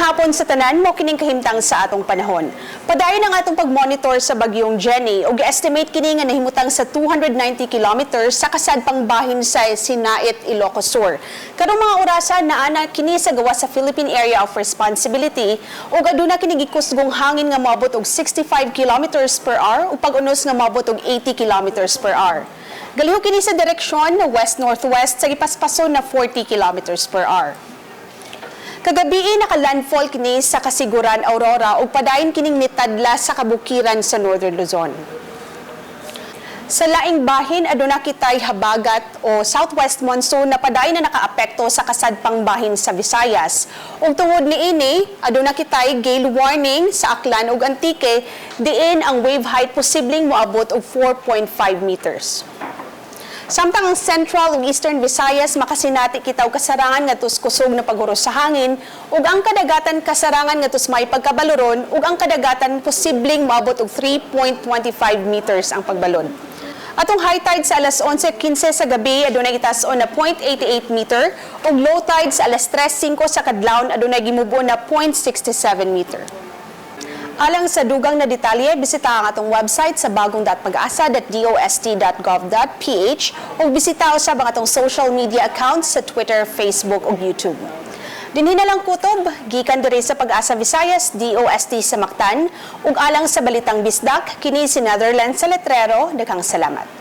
Hapon sa tanan, mao kining kahimtang sa atong panahon. Padayon ang atong pag-monitor sa bagyong Jenny ug estimate kini nga nahimutang sa 290 kilometers sa kasadpang bahin sa Sinait, Ilocos Sur. Karong mga orasa, naa na kini sa gawas sa Philippine Area of Responsibility ug aduna kini gikusgong hangin nga moabot og 65 kilometers per hour ug pag-unos nga moabot og 80 kilometers per hour. Galihok kini sa direksyon na west-northwest sa gipaspason na 40 kilometers per hour. Kagabii, naka-landfall kini sa Casiguran, Aurora ug padayon kining nitadla sa kabukiran sa Northern Luzon. Sa laing bahin, aduna kitay habagat o southwest monsoon na padayon na nakaapekto sa kasadpang bahin sa Visayas. Ug tungod niini, aduna kitay gale warning sa Aklan ug Antique, diin ang wave height posibleng moabot og 4.5 meters. Samtang ang Central ug Eastern Visayas, makasinati kita og kasarangan ngadto sa kusog na paghuros sa hangin, ug ang kadagatan kasarangan ngadto sa may pagkabaluron, ug ang kadagatan posibleng moabot og 3.25 meters ang pagbalon. Atong high tide sa alas 11:15 sa gabi, adunay gitaas-on na 0.88 meter, ug low tide sa alas 3:05 sa kadlawon, adunay gimubo na 0.67 meter. Alang sa dugang na detalye, bisita ang atong website sa bagong.pagasa.dost.gov.ph o bisita usab ang atong social media accounts sa Twitter, Facebook ug YouTube. Dinhi na lang kutob, gikan diri sa Pag-asa Visayas, DOST sa Mactan, ug alang sa Balitang Bisdak, kini si Netherlands sa Letrero. Daghang salamat.